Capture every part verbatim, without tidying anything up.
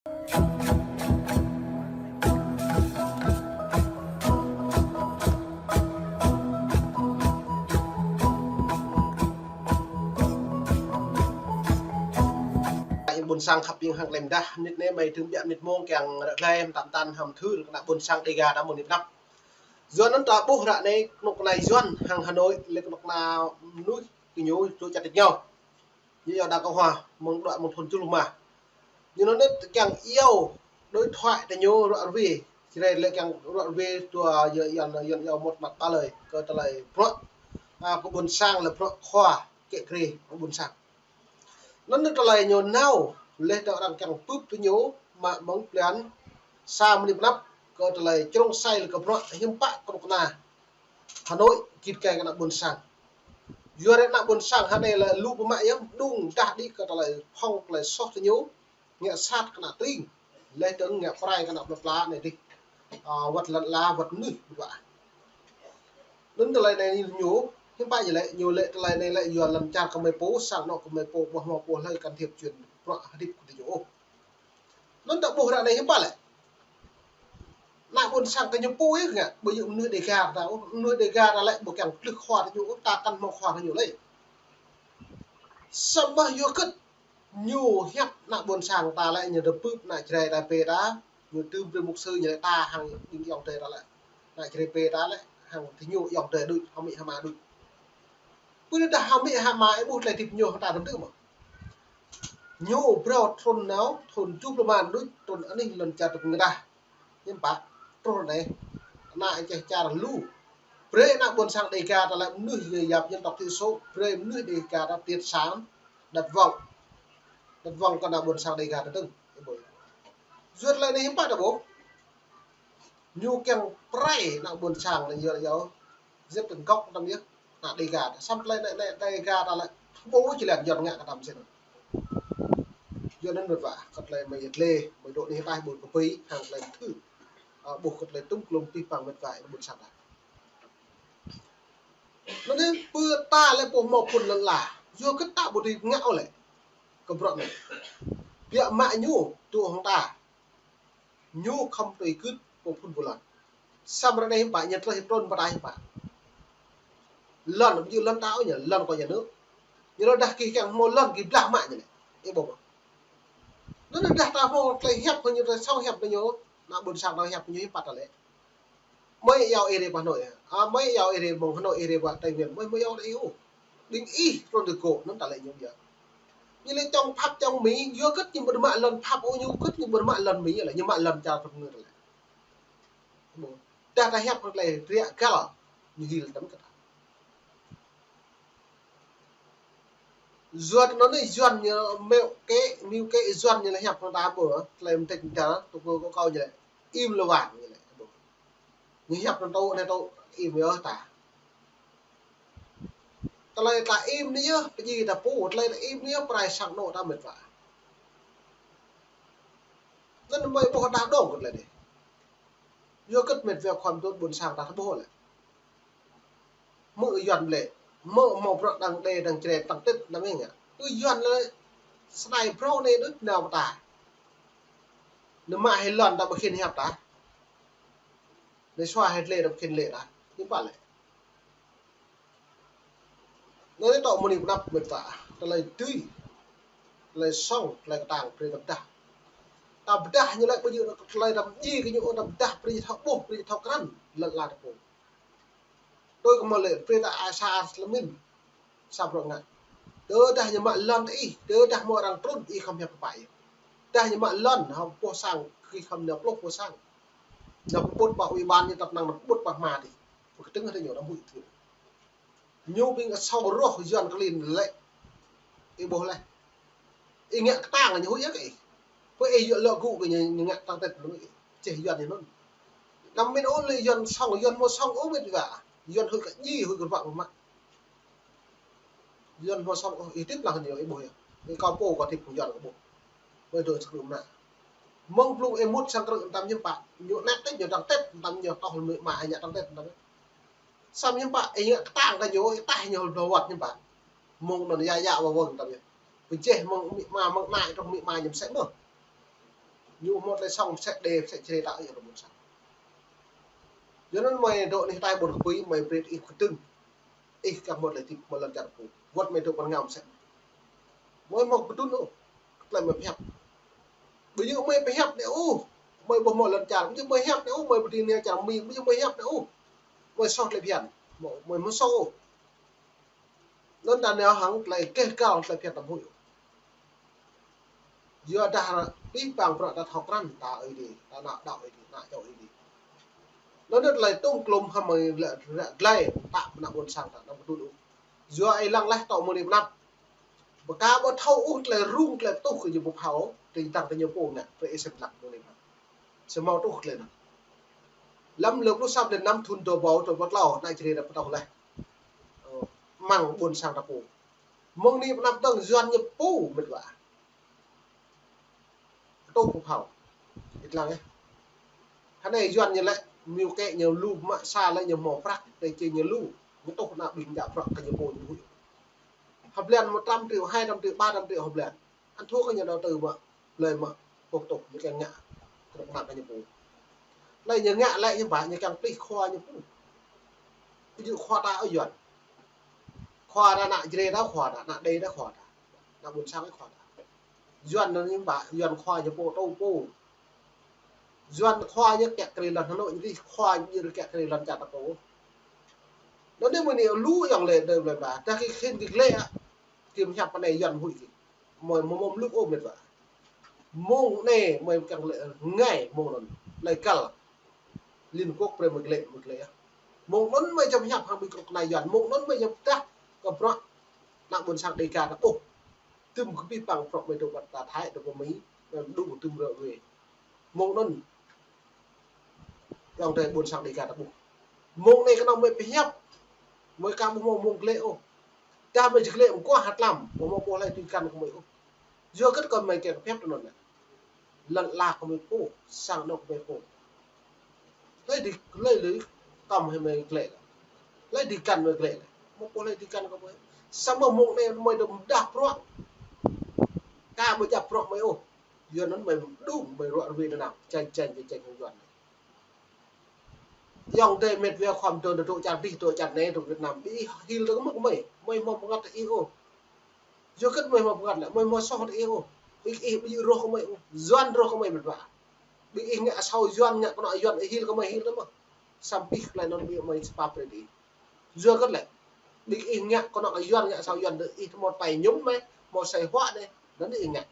Ƀôn sang khăp ƀing hăng klem dah, mơnit anai mơi tơm biă mơnit mông kiăng ră glai mơtam tan hăm thur kơ ană ƀôn sang Dega ta mơ̆ng anai pơ anăp. Yua anŭn ta ƀuh ră anai kơnuk kơna Yuan hăng Hà Nội, lĕ kơnuk kơna mơnuih kơ ñu tŭ čăt tĭt ngao. Ñu yua đa kơ hua, mơ̆ng đuaĭ mơ̆ng thun čuh lŭ mah. Ñu anŭn kiăng iâu đối thoại tơ ñu ruă rơwe. Čơđai lĕ kiăng ruă rơwe tua yua, yua, yua, yua một mặt ba lời, kơ tơlơi bruă, a, kơ ƀôn sang lĕ bruă khua, kĕ krê, kơ ƀôn sang. Anŭn tơlơi ñu nao, lĕ tơ arăng kiăng pŭp tơ ñu, mă mơ̆ng blan sa mơnit pơ anăp, kơ tơlơi črông sai lĕ kơ bruă hiư̆m pă kơnuk kơna Hà Nội git gai kơ ană ƀôn sang. Yua rai ană ƀôn sang hơnai lĕ lu pơmă yơh, đung dah đĭ kơ tơlơi hŏng tơlơi soh tơ ñu, ngă sat kơ ană tring, lĕ tơ̆ng ngă prai kơ ană plơi pla anai dih. A, wăt lŏn ala, wăt mơnuih, wăt wa. Anŭn tơlơi anai ñu, hiư̆m pă ñu lĕ, ñu lĕ tơlơi anai lĕ yua lŏn čar kơmơi pô, sang anŏ kơmơi pô, ƀu hmâo pô hlơi can thiệp chuyện bruă hơdip kơ tơ ñu ôh. Anŭn ta ƀuh ră anai hiư̆m pă lĕ. Ană ƀôn sang kơ ñu pô yơh ngă, ƀu djơ̆ mơnuih Dega ta ôh, mơnuih Dega ta lĕ ƀu kiăng plih khua tơ ñu ôh, ta kăn hmâo khua tơ ñu lĕ. Samơ̆ yua kơ ñu hiăp ană ƀôn sang ta lĕ ñu tơpưp ană Jrai ta pê ta, ñu tơm brơi mục sư ñu lĕ ta hăng ƀing ayŏng adơi ta lĕ. Ană Jrai pê ta lĕ, hăng tơ ñu ayŏng adơi đôč, hơmĭ hơma đôč. Pơ anai dah hơmĭ hơma ih ƀuh tơlơi hơdip ñu hăng ta tơm tơ̆ mơ̆. Ñu phrâo trŭn nao, trŭn čuh lơman đôč, trŭn anih lŏn čar tơpơngơdah. Hiư̆m pă, truh anai, ană čeh čar lu. Brơi ană ƀôn sang Dega ta lĕ mơnuih người yap dân tộc thiểu số, brơi mơnuih Dega ta tiêt sang, đặt vòng. Đặt vòng kơ ană ƀôn sang Dega ta tơ̆ng. Yua tơlơi anai hiư̆m pă ta ƀuh. Ñu kiăng prai ană ƀôn sang anai yua, yua. Djŏp tơ̆ng gŏk tơm yơh. Ană Dega ta. Samơ̆ tơlơi anai, ană Dega ta lĕ ƀu či lĕ Yuan ngă kơ tơm sĭt. Yua anŭn mơ̆n wa, kơ tơlơi mơi yơh lĕ, mơi dŏ anai hơtai ƀôn kơpơi, hăng tơlơi thur. A, ƀuh kơ tơlơi tŭm klŭm pih păng mơ̆n wa, ƀôn sang ta. Anŭn yơh, pơ ta lĕ ƀu hmâo phŭn lŏn ala. Yua kơ ta ƀu dưi ngă ôh lĕ. Kơ bruă anai. Biă mă ñu, tŭ hăng ta. Ñu khŏm tui gưt pô phŭn pô lŏn. Samơ̆ ră anai hiư̆m pă, ñu tơlơi trŭn pơ ta hiư̆m pă. Lŏn, ƀu djơ̆ lŏn ta ôh ñu, lŏn kơ nhà nước. Ñu lŏn dah gih kiăng hmâo lŏn gih blah mă ñu lĕ. Ih ƀuh mơ̆. Anŭn dah ta hmâo tơlơi hiăp kơ ñu, tơlơi sŏng hiăp kơ ñu, ană ƀôn sang ta hiăp kơ ñu hiư̆m pă ta lĕ. Mơi iâu ih rai pơ Hà Nội. A, mơi iâu ih rai mơ̆ng Hà Nội ih rai pơ Tây Nguyên. Mơi, mơi iâu ih ôh. Ƀing ih trŭn tơ gŏ, anŭn tơlơi ñu biă. Ñu lĕ čŏng phap čŏng Mi, yua kơ ñu ƀu mă lŏn phap ôh ñu, kơ ñu ƀu mă lŏn Mi lĕ, ñu mă lŏn čar tơpơngơ̆ lĕ. Ƀu. Dah ta hiăp kơ tơlơi riă găl, ñu hil tơm kơ ta. Yuan anŭn anai, Yuan ñu mơ̆ kơ, mơ̆ kơ Yuan ñu lĕ hiăp kơ ta ƀu, tơlơi mơtĕk ta, tŭ kơ kâo ñu lĕ, im lơ wang ñu lĕ. Ƀu. Ñu hiăp anŭn tŭ, anai tŭ, im yơh ta. Tơlơi ta im anai yơh, pơjing ta pô, tơlơi ta im anai yơh, prai sang anŏ ta mĕt wa. Anŭn mơi ƀuh ta dŏng kơ tơlơi anai. Yua kơ mĕt wa khŏm tŭ ƀôn sang ta ƀuh lĕ. Mơ̆ Yuan lĕ, mơ̆ hmâo bruă đang đe đang čre tăng tết năm ih ngă. Ư Yuan lĕ, sơnai phrâo anai đôč nao pơ ta. Nao mă hĭ lŏn ta ƀu khĭn hiăp ta. Nao sua hĭ lĕ ta ƀu khĭn lĕ ta. Hiư̆m pă lĕ. Anŭn tŏ mơ̆ng anai pơ anăp mĕt wa. Tơlơi dưi. Tơlơi sŏng, tơlơi kơtang, brơi ta pơdah. Ta pơdah ñu lĕ ƀu djơ̆ tơlơi ta pơjing kơ ñu, ta pơdah brơi thâo ƀuh, brơi thâo krăn. Lŏn ala ta pô. Tui kơ mơ̆ lĕ, brơi ta ai sa lơmin. Sa bruă ngă. Tơdah ñu mă lŏn tơ ih, tơdah hmâo arăng trŭn, ih khŏm hiăp pơpă yơh. Tơdah ñu mă lŏn, hŏng pô sang, ih khŏm nao pluh pô sang. Nao pơƀut pơ ủy ban ñu tăp năng nao pơƀut pơ hma tih. Pơkơtơ̆ng hơdai ñu nao huĭ tih. Ñu ƀing asâo rŏh Yuan klin lĕ. Ih ƀuh lĕ. Ih ngă kơtang ñu huĭ yơh kơ ih. Pơ ih yua lŏ gŭ kơ ñu, ñu ngă tăng tết lu ih. Čeh Yuan ñu anŭn. Năm mĕt ôh lĕ Yuan sŏng, Yuan hmâo sŏng ôh mĕt wa. Yuan huĭ kơ djai, huĭ kơ ruă mă. Yuan hmâo sŏng ôh, ih tĭp lah ñu, ih ƀuh yơh. Ih kâo pô kâo tĭp kơ Yuan kâo ƀuh. Mơi dŏ sang krư̆ mơnă. Mơ̆ng blung ih mŭt sang krư̆ tam hiư̆m pă. Ñu nao tĕt ñu tăng tết, tam ñu tŏh mơ̆ mă ñu tăng tết tam. Sam hiư̆m pă, ih ngă kơtang kơ ñu, ih taih ñu hlŏng wăt hiư̆m pă. Mơ̆ng anŭn yă yă wa wơ̆ng tam ñu. Pơjeh mơ̆ng amĭ ama, mơ̆ng ană truh amĭ ama ñu mơsĕ mơ̆. Ñu hmâo tơlơi sŏng sĕ đe, sĕ čre ta ơi, ƀôn sang. Yua anŭn mơi dŏ anih tai ƀôn kơpui, mơi brơi ih kơtưng. Ih kah hmâo tơlơi hơdip, hmâo lŏn čar pô. Wơ̆t mơi dŏ pơ ngam sĕ. Mơi hmâo kơtưng ôh. Tơlơi mơi pơhiăp. Ƀu djơ̆ mơi pơhiăp anai ôh. Mơi ƀu hmâo lŏn čar. Ƀu djơ̆ mơi hiăp anai ôh. Mơi ƀu djơ̆ anai čar Mi. Ƀu djơ̆ mơi hiăp anai ôh. Mơi soh tơlơi phiăn. Mơi, mơi hmâo soh ôh. Anŭn ta nao hăng tơlơi keh kal tơlơi phiăn ta ƀu huĭ. Yua dah pih pang prăk ta thâo krăn ta Ơi Adai, ta ană đaŏ Ơi Adai, ană čô Ơi Adai. Anŭn tơlơi tŏng klŏm hăng mơi lĕ ră glai ta ană ƀôn sang ta anăm pơtŭ ôh. Yua ih lăng laih tŏ mơ̆ng anai pơ anăp. Ƀơ ka ƀu thâo ôh tơlơi rŭng tơlơi pơtuh kơ ñu pơphao, tơdang tơ ñu pô ngă, brơi ih sĭt lăng mơ̆ng anai pơ anăp. Samơ̆ tuh tơlơi anŭn. Lăm lơ pluh sa blan năm thŭn dua ƀâo dua pluh klâo, ană čre ta pơtŏng laih. Ơ, mơ̆ng ƀôn sang ta pô. Mơ̆ng anai pơ anăp dơ̆ng Yuan ñu pô mĕt wa. Pơtuh pơphao. Ih lăng ih. Hơnai Yuan ñu lĕ, mơ̆ kĕ ñu lu mă sa lĕ ñu hmâo prăk, tơ či ñu lu. Ñu tuh ană ƀing djă prăk kơ ñu pô ñu huĭ. Hơblan một trăm triệu, hai trăm triệu, ba trăm triệu hơblan. Ăn thua kơ ñu đầu tư mă, blơi mă, pơtuh, ñu kiăng ngă. Kơnuk kơna kơ ñu pô. Lĕ ñu ngă lĕ ñu ƀă, ñu kiăng plih khua ñu pô. Ví dụ khua ta ơi Yuan. Khua ta ană čre ta khua ta, ană đe ta khua ta. Ană ƀôn sang khua ta. Yuan anŭn ñu ƀă, Yuan khua ñu pô, tŏ pô. Yuan khua ñu kiăng krê lŏn Hà Nội, ñu khua ñu kiăng krê lŏn čar ta pô. Anŭn anai mơ̆ng anai lu ayŏng lĕ đơ blơi ƀă. Dah kơ khĭn kơ glĕ, kơ hiăp pơ anai Yuan huĭ kơ. Mơi mơ̆ mơ̆ mluk ôh mĕt wa. Mơ̆ng anai mơi kiăng lĕ ngai mơ̆ng anŭn. Lĕ kal. Liên Quốc brơi mơi glĕ, mơi glĕ. Mơ̆ng anŭn mơi čăm hiăp hăng ƀing kơnuk kơna Yuan. Mơ̆ng anŭn mơi čăm dah kơ prăk ană ƀôn sang Đêga ta ƀuh. Tơm kơ pih pang prăk mơi dŏ ƀơi ta Thái, dŏ ƀơi Mi, mơi đŭng tơm ră ruai. Mơ̆ng anŭn. Ayŏng adơi ƀôn sang Đêga ta ƀuh. Mơ̆ng anai kơnơ̆ng mơi pơhiăp. Mơi ka ƀu hmâo mơ̆ng glĕ ôh. Dah mơi či glĕ mơ̆ng kuah hơtlam. Ƀu hmâo pô hlơi tui kăn kơ mơi ôh. Yua kơ kơ mơi kiăng pơhiăp tơ anŭn lĕ. Lŏn ala kơ mơi pô, sang anŏ kơ mơi pô. Hlơi đĭ, hlơi lĕ tăm hĭ mơi glĕ lĕ. Hlơi đĭ kăn mơi glĕ lĕ. Hmâo pô hlơi đĭ kăn kơ mơi. Samơ̆ mơ̆ng anai mơi dŏ mơdah prăk. Ka ƀu djăp prăk mơi ôh. Yua anŭn mơi đŭng mơi ră ruai nanao. Čang čang čang čang Yuan. Ayŏng adơi mĕt wa khua mơ̆ng dŏ dŏ čar dih, dŏ čar anai, dŏ Việt Nam. Ƀing ih hil tơ kơ mơi, mơi hmâo pơngăt tơ ih ôh. Yua kơ mơi hmâo pơngăt lĕ, mơi hmâo soh tơ ih ôh. Ƀing ih ƀu djơ̆ rŏh kơ mơi ôh. Yuan rŏh kơ mơi mĕt wa. Ƀing ih ngă asâo Yuan, ngă kơnuk Yuan, ih hil kơ mơi hil tơ mơi. Samơ̆ pih tơlơi anŭn ƀing mơi sơpă brơi tơ ih. Yua kơ lĕ. Ƀing ih ngă kơnuk Yuan, ngă asâo Yuan tơ ih tơ mơ̆ pai ñum mơi, mơ̆ sai huă anai, anŭn ih ngă.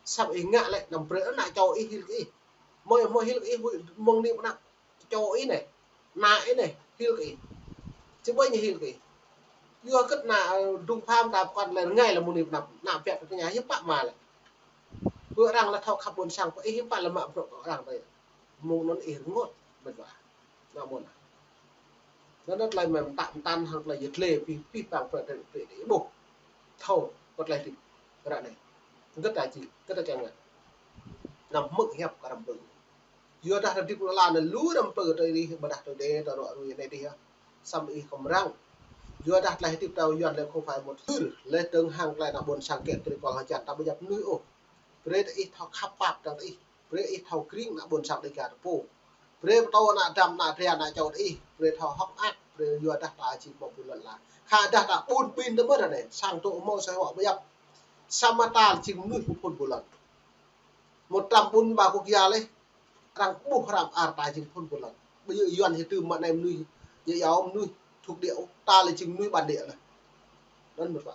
Samơ̆ ih ngă lĕ, anăm brơi ană čô ih hil kơ ih. Mơi hmâo hil kơ ih, mơ̆ng anai pơ anăp. Čô ih anai, ană ih anai, hil kơ ih. Či ƀuh ñu hil kơ ih. Yua kơ ană, ơ, dŭng pham ta pơkŏn lĕ rơngai lĕ mơ̆ng anai pơ anăp, ană pĕk tơ tơngia hiư̆m pă mă lĕ. Pơ arăng lĕ thâo khăp ƀôn sang, pơ ih hiư̆m pă lĕ mă bruă kơ arăng tơ. Mơ̆ng anŭn ih rơngot, mĕt wa. Ană mơ̆n. Anŭn tơlơi mơ̆n mơtă mơtăn hăng tơlơi yơh tơlơi pih, pih pang pơrơđah tơlơi ƀuh. Thâo, kơ tơlơi hơdip. Ră anai. Gơ̆t ta či, gơ̆t ta kiăng ngă. Anăm hmư̆ hiăp kơ arăng pơ̆ng. Yua dah hơdip lŏn ala anai lu arăng pơ̆ng tơ rih, ƀôdah tơ đe, tơ ră ruai anai dih yơh. Samơ̆ ih kơmrang. Yua dah tơlơi hơdip ta Yuan lĕ không phải một thứ, lĕ tơ̆ng hăng tơlơi ană ƀôn sang kĕ tơlơi kol hơjăn ta ƀu djăp mơnuih ôh. Brơi tơ ih thâo khăp pap tơ̆ng tơ ih. Brơi ih thâo krĭng ană ƀôn sang Đêga ta pô. Brơi pơtô ană dăm, ană dra, ană čô tơ ih. Brơi thâo hơ̆k mơak, brơi yua dah ta či pơpŭ lŏn ala. Khă dah ta ƀun ƀin tơ mơ̆ ră anai, sang tŏ hmâo sai huă ƀu djăp. Samơ̆ ta jing mơnuih pơphun ƀu lŏn. Một trăm bốn mươi ba quốc gia lĕ, arăng ƀuh hrăm ar ta jing phun ƀu lŏn. Ƀu djơ̆ Yuan hơdôm mă anai mơnuih, ñu yua mơnuih thuộc địa, ta lĕ jing mơnuih bản địa lĕ. Anŭn mĕt wa.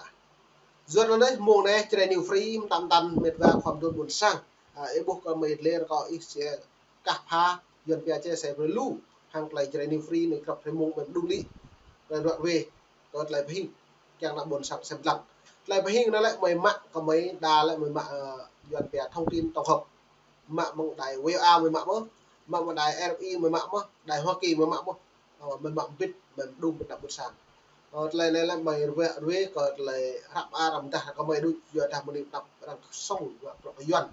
Yua anŭn anai, mơ̆ng anai, Jrai New Free, mơtam mơtam mĕt wa khua mơ̆ng dŏ ƀôn sang. A, ih ƀuh kơ mơi lĕ rơkâo ih share kah pha, Yuan pia chia sẻ brơi lu. Hăng tơlơi Jrai New Free anai krăp hrơi mơ̆ng mơi đŭng đĭ. Tơlơi ră ruai. Kơ tơlơi pơhing. Kiăng ană ƀôn sang sem lăng. Tơlơi pơhing anai lĕ mơi mă, kơ mơi đa lĕ mơi mă, ơ, Yuan pia thông tin tổng hợp. Mă mơ̆ng đài V O A mơi mă mơ̆. Mă mơ̆ng đài R F I mơi mă mơ̆. Đài Hoa Kỳ mơi mă mơ̆. Ơ, mơi mă bit, mơi đŭng bit ană ƀôn sang. Ơ, tơlơi anai lĕ mơi ră ruai, ră ruai kơ tơlơi hrăp arăng dah kơ mơi đuč, yua dah mơnuih tơnap arăng sŏng, yua bruă kơ Yuan.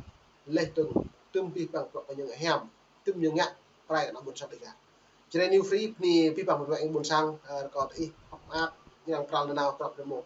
Leh tơ̆ng, tơ̆m pih pang bruă kơ ñu ngă hiam, tơ̆m ñu ngă, pơrai ană ƀôn sang Đêga. Jrai New Free, bơni pih pang bruă ƀôn sang, ơ, rơkâo tơ ih, hơ̆k mơak, ñu arăng pral nanao, pral rơmô.